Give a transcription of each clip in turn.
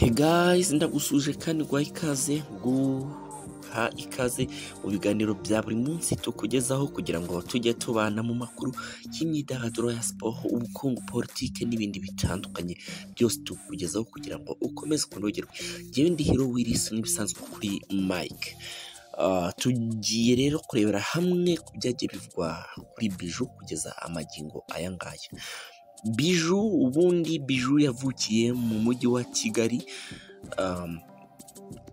Hey guys, ndagusuje kandi guha ikaze, guha ikaze mu biganiro bya buri munsi tukugezaho kugira ngo tujye tubana mu makuru y'imyidagaduro, ya siporo, ubukungu, politike n'ibindi bitandukanye byose tukugezaho kugira ngo ukomeze kunogerwa. Njyewe ndi Hero Willis nk'ibisanzwe kuri Mike. Tugiye rero kurebera hamwe ku byagiye bivugwa kuri Bijou kugeza amagingo aya ngaya. Bijou, ubundi Bijou yavukiye mu mujyi wa Kigali,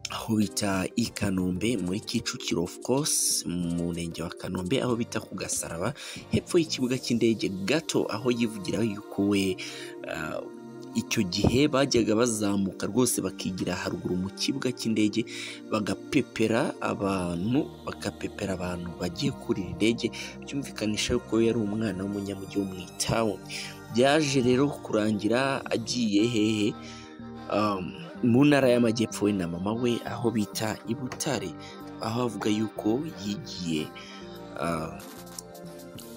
aho bita i Kanombe muri Kicukiro, of course mu murenge wa Kanombe, aho bita ku Gasaraba, hepfo y'ikibuga cy'indege gato, aho yivugira yuko we icyo gihe bajyaga bazamuka rwose bakigira haruguru mu kibuga cy'indege, bagapepera abantu, bagapepera abantu bagiye kurira indege, byumvikanisha yuko yari umwana w'umunyamujyi wo mu itown. Byaje rero kurangira agiye hehe? Mu ntara y'Amajyepfo, we na mama we, aho bita i Butare, aho avuga yuko yigiye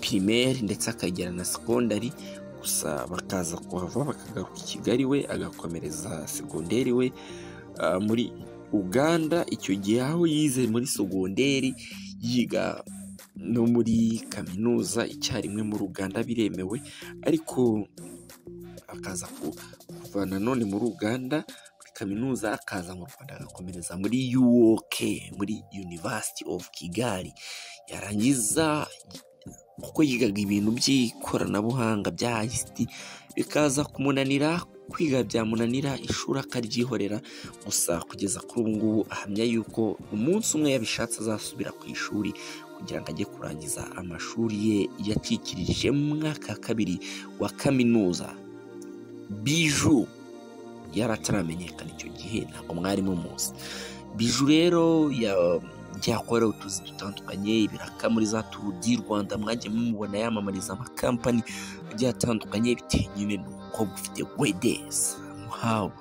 primaire ndetse akagera na secondary, gusa bakaza kuhava bakagaruka i Kigali, we agakomereza segonderi we muri Uganda. Icyo gihe aho yize muri segonderi, yiga no muri kaminuza icyarimwe muri Uganda, biremewe, ariko akaza kuva nanone muri Uganda muri kaminuza, akaza mu Rwanda agakomereza muri UOK, muri University of Kigali. Yarangiza, kuko yigaga ibintu by'ikoranabuhanga bya ICT, bikaza kumunanira kwiga, byamunanira ishuri akaryihorera. Gusa kugeza kuri ubu ngubu ahamya yuko umunsi umwe yabishatse azasubira ku ishuri kugira ngo ajye kurangiza amashuri ye yacikirije mu mwaka wa kabiri wa kaminuza. Bijou yari ataramenyekana icyo gihe, ntabwo mwari mumuzi. Bijou rero yakora utuzi dutandukanye, ibiraka muri za Tour du Rwanda, mwagiye mumubona yamamariza amakampani agiye atandukanye, bitewe nyine n'umukobwa ufite wedesi muhawe.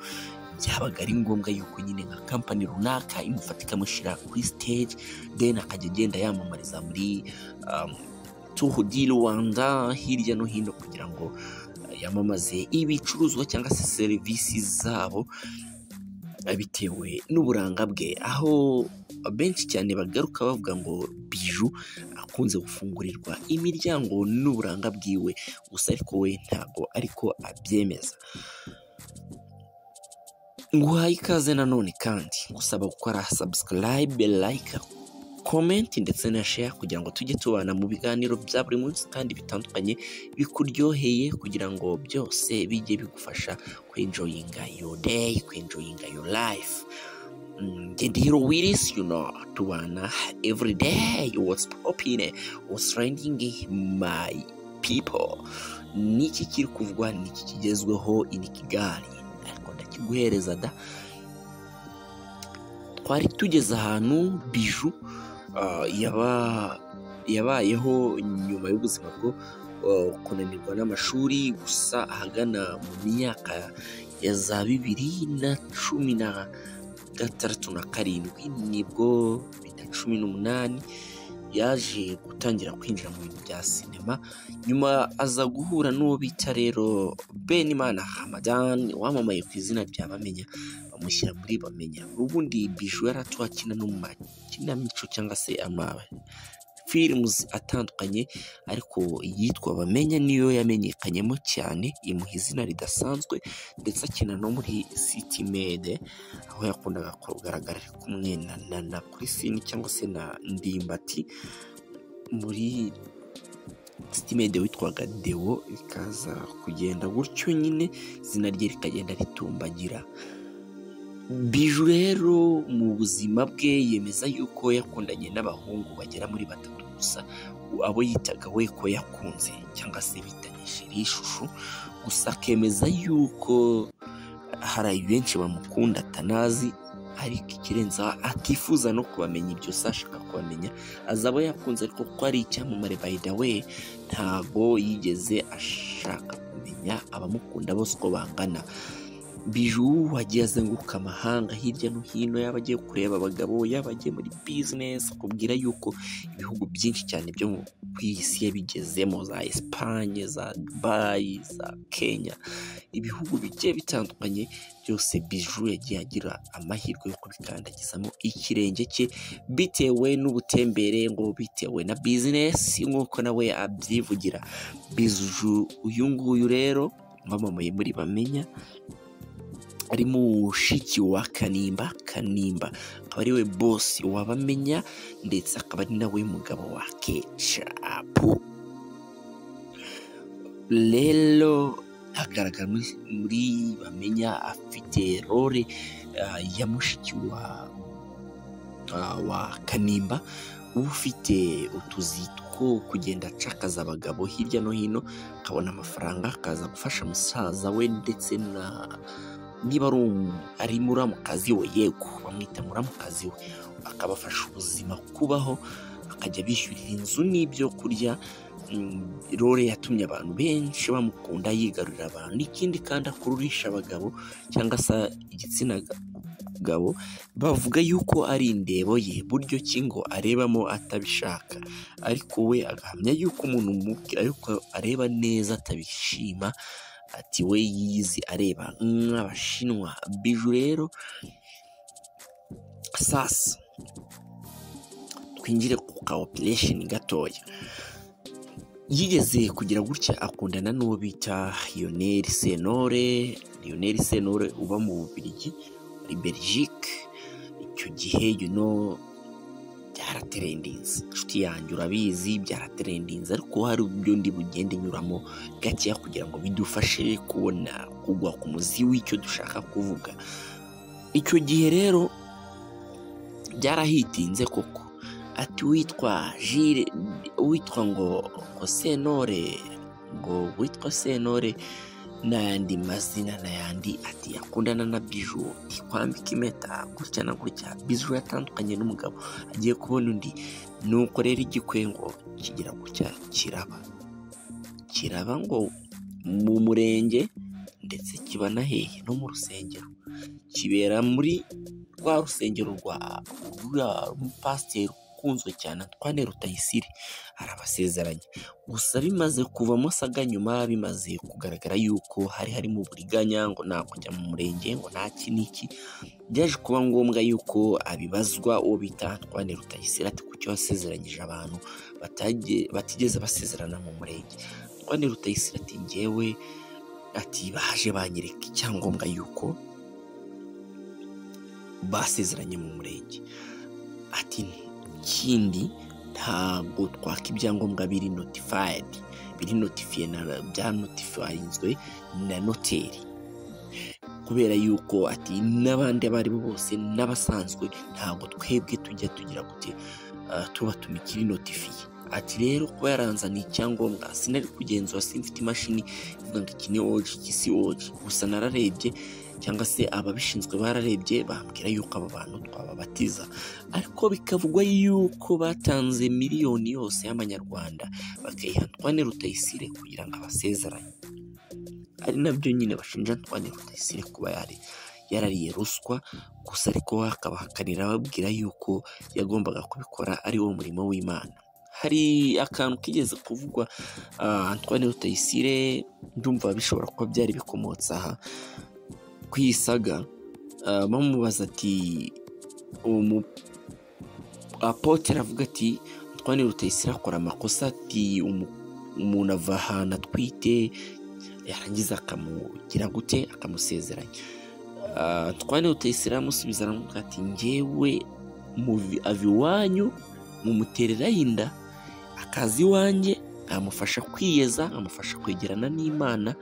Byabaga ari ngombwa yuko nyine nka kampani runaka imufata ikamushyira kuri stage, then akajya agenda yamamariza muri Tour du Rwanda hirya no hino kugira ngo yamamaze ibicuruzwa cyangwa se serivisi zabo bitewe n'uburanga bwe, aho benshi cyane bagaruka bavuga ngo Bijou akunze gufungurirwa imiryango n'uburanga bwiwe, gusa ariko we ntabwo ariko abyemeza. Nguhaye ikaze nanone kandi ngusaba gukora subscribe, like, comment ndetse na share kugira ngo tujye tubana mu biganiro bya buri munsi kandi bitandukanye bikuryoheye, kugira ngo byose bijye bigufasha kwenjoyinga your day, kwenjoyinga your life. Njye Hero Willis, tubana every day. What's popping, what's trending, my people? Niki kiri kuvugwa, niki kigezweho in Kigali? Ariko ndakiguhereza da. Twari tugeze ahantu Bijou yaba yabayeho nyuma y'ubuzima bwo kunanirwa n'amashuri, gusa ahagana mu myaka ya za 2016 na 7, nibwo 2018 yaje gutangira kwinjira mu bintu bya sinema. Nyuma aza guhura n'uwo bita rero Benimana Hamadan wamamaye ku izina rya Bamenya, bamushyira muri Bamenya. Ubundi Bijou yari akina no mu makinamico cyangwa se ama films atandukanye, ariko iyitwa Bamenya niyo yamenyekanyemo cyane, imuha izina ridasanzwe, ndetse akina no muri City Maid, aho yakundaga kugaragara ari kumwe na Christine cyangwa se na Ndimbati muri City Maid witwaga Deo, bikaza kugenda gutyo nyine izina rye rikagenda ritumbagira. Bijou rero mu buzima bwe yemeza yuko yakundanye n'abahungu bagera muri batatu gusa, abo yitaga we ko yakunze cyangwa se bitanye chéri, chouchou, gusa akemeza yuko hari benshi bamukunda atanazi, ariko ikirenzeho atifuza no kubamenya. Ibyo se ashaka kubamenya, azi abo yakunze, ariko kuko ari icyamamare, by the way, ntago yigeze ashaka kumenya abamukunda bose uko bangana. Bijou wagiye azenguruka amahanga hirya no hino, yaba agiye kureba abagabo, yaba agiye muri business, akubwira yuko ibihugu byinshi cyane byo ku isi yabigezemo, za Espagne, za Dubai, za Kenya, ibihugu bigiye bitandukanye byose Bijou yagiye agira amahirwe yo kubikandagizamo ikirenge cye, bitewe n'ubutembere, ngo bitewe na business nk'uko nawe abyivugira. Bijou uyu nguyu rero wamamaye muri Bamenya, ari mushiki wa Kanimba. Kanimba akaba ari we boss wa Bamenya, ndetse akaba ari nawe mugabo wa Kecapu. Rero agaragara muri Bamenya afite role ya mushiki wa Kanimba, ufite utuzi two kugenda acakaza abagabo hirya no hino, akabona amafaranga akaza gufasha musaza we, ndetse na niba ari muramukazi we, yego bamwita muramukazi we, akabafasha ubuzima kubaho, akajya bishyurira inzu n'ibyo kurya. Role yatumye abantu benshi bamukunda, yigarurira abantu. Ikindi kandi akururisha abagabo cyangwa se igitsina gabo, bavuga yuko ari indebo ye, buryo ki ngo arebamo atabishaka, ariko we agahamya yuko umuntu umubwira yuko areba neza atabishima, ati we yizi areba nk'Abashinwa. Bijou rero sasa twinjire ku ka operation gatoya. Yigeze kugira gutya akundana n'uwo bita Lionel Sentore. Lionel Sentore uba mu Bubiligi, muri Belgique. Icyo gihe byaratrendinze, inshuti yanjye urabizi, byaratrendinze, ariko hari ibyo ndi bugende nyuramo gakeya kugira ngo bidufashe kubona kugwa ku muzi w'icyo dushaka kuvuga. Icyo gihe rero byarahitinze koko, ati witwa Jire, witwa ngo Sentore, ngo witwa Sentore n'ayandi mazina n'ayandi, ati akundana na Bijou, kwambika impeta gutya na gutya. Bijou yatandukanye n'umugabo agiye kubona undi, nuko rero igikwe ngo kigira gutya kiraba ngo mu murenge, ndetse kiba na hehe no mu rusengero, kibera muri rwa rusengero rwa mupasiteri ukunzwe cyane Antoine Rutayisire, arabasezeranya. Gusa bimaze kuvamo saga nyuma, bimaze kugaragara yuko hari harimo uburiganya, ngo nta kujya mu murenge, ngo nta iki n'iki, byaje kuba ngombwa yuko abibazwa uwo bita Antoine Rutayisire, ati kuki wasezeranyije abantu batigeze basezerana mu murenge? Antoine Rutayisire ati njyewe, ati baje banyereka icyangombwa yuko basezeranye mu murenge, ati ikindi ntabwo twaka ibyangombwa biri notified, biri notifiye na byanotifayinzwe na noteri, kubera yuko ati n'abandi abo aribo bose n'abasanzwe ntabwo twebwe tujya tugira gute tubatuma ikiri notifiye. Ati rero kuba yaranzaniye icyangombwa sinari kugenzura, simfite imashini ivuga ngo iki ni oji, iki si oji, gusa nararebye cyangwa se ababishinzwe bararebye bambwira yuko aba bantu twababatiza. Ariko bikavugwa yuko batanze miliyoni yose y'amanyarwanda bakayiha Antoine Rutayisire kugira ngo abasezeranye, ari nabyo nyine bashinja Antoine Rutayisire kuba yarariye ruswa. Gusa ariko akabahakanira ababwira yuko yagombaga kubikora ari wo murimo w'Imana. Hari akantu kigeze kuvugwa Antoine Rutayisire, ndumva bishobora kuba byari bikomotse aha kwisaga, bamubaza ati apotre avuga ati Antoine Rutayisire akora amakosa, ati umuntu ava ahantu atwite yarangiza akamugira gute, akamusezeranya. Antoine Rutayisire aramusubiza aramubwira ati njyewe ava iwanyu mumuterera inda, akaza iwanjye nkamufasha kwiyeza, nkamufasha kwegerana n'Imana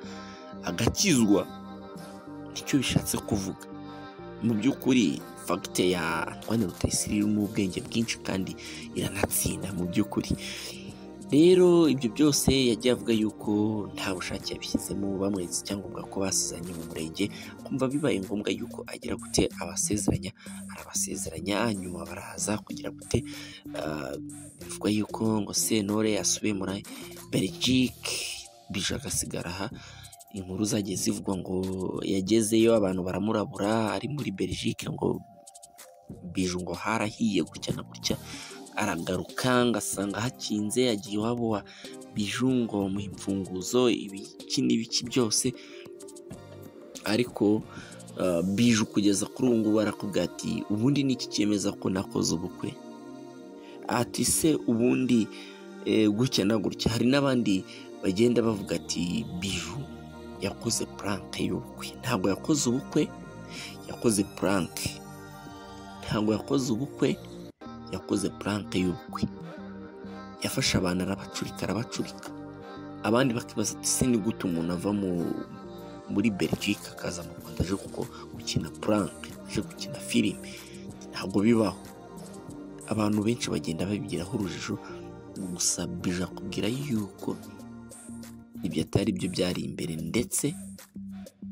agakizwa. Nicyo bishatse kuvuga. Mu by'ukuri fagite ya Antoine Rutayisire irimo ubwenge bwinshi kandi iranatsinda mu by'ukuri. Rero ibyo byose yagiye avuga yuko nta bushake yabishyizemo, bamweretse icyangombwa ko basezeranye mu murenge, kumva bibaye ngombwa yuko agira gute abasezeranya, arabasezeranya, nyuma baraza kugira gute, bivugwa yuko ngo Sentore yasubiye muri Belgique, Bijou agasigara aha. Inkuru zagiye zivugwa ngo yagezeyo abantu baramurabura ari muri Belgique, ngo Bijou ngo harahiye gutya na gutya, aragaruka ngasanga hakinze, yagiye iwabo wa Bijou ngo bamuha imfunguzo, ibiki n'ibiki byose. Ariko Bijou kugeza kuri ubu ngubu arakubwira ati ubundi ni iki cyemeza ko nakoze ubukwe? Ati se ubundi gutya na gutya. Hari n'abandi bagenda bavuga ati Bijou yakoze prank y'ubukwe. Ntabwo yakoze ubukwe, yakoze prank. Ntabwo yakoze ubukwe, yakoze prank y'ubukwe. Yafashe abantu arabacurika, arabacurika. Abandi bakibaza ati se ni gute umuntu ava muri Belgique akaza mu Rwanda aje kuko gukina prank, aje gukina filime? Ntabwo bibaho. Abantu benshi bagenda babigiraho urujijo. Gusa Bijou akubwira yuko ibyo atari byo byari imbere, ndetse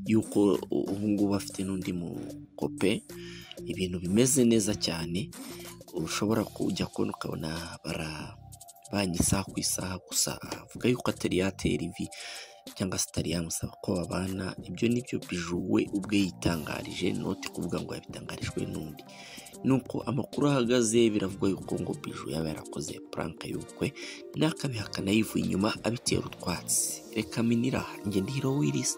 yuko ubu ngubu afite n'undi mukope, ibintu bimeze neza cyane. Ushobora kujya kubona ukabona barabanye isaha ku isaha. Gusa avuga yuko atari yatera ivi cyangwa se atari yamusaba ko babana. Ibyo ni byo Bijou we ubwe yitangarije, not kuvuga ngo yabitangarijwe n'undi. Nuko amakuru ahagaze, biravugwa yuko ngo Bijou yaba yarakoze prank y'ubukwe, n'akabihakana yivuye inyuma abitera utwatsi. Reka minira njye ndi Hero Willis.